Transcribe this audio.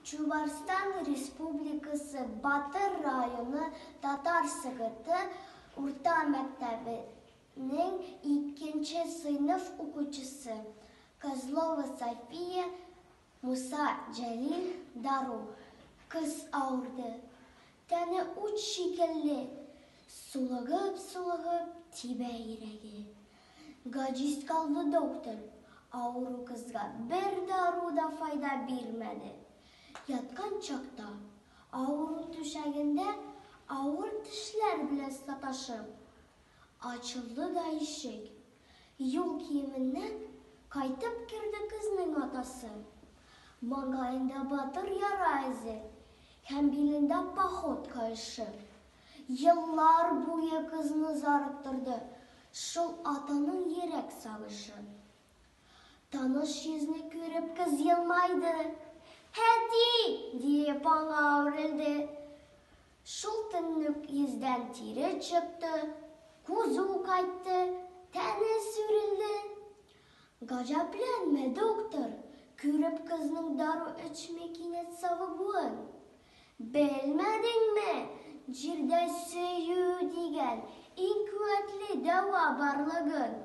Чуварстан Республикасы Батыр районы Татар Сыгыты урта мәктәбенең икенче сыйныф укучысы Козлова София Муса Җәлил Дару. Кыз авырды. Тәне ут шикелле, сулыгып-сулыгып тибә йөрәге. Гаҗиз калды доктор, авыру кызга бер дару да файда бирмәде. Яткан чакта, авыру түшәгендә авыр тешләр белән саташып, ачылды да ишек. Юл киеменнән кайтып керде кызның атасы. Маңгаенда батыр яра эзе һәм билендә поход каешы. Еллар буе кызны зарыктырды шул атаның йөрәк сагышы. Таныш йөзне күреп кыз елмайды. Әти! диеп аңа үрелде. Шул төнне үк йөздән тире чыкты, кузу кайтты, тәне сүрелде. Гаҗәпләнмә, доктор, күреп кызның дару эчми кинәт савыгуын. Белмәдеңме, җирдә сөю дигән иң куәтле дәва барлыгын?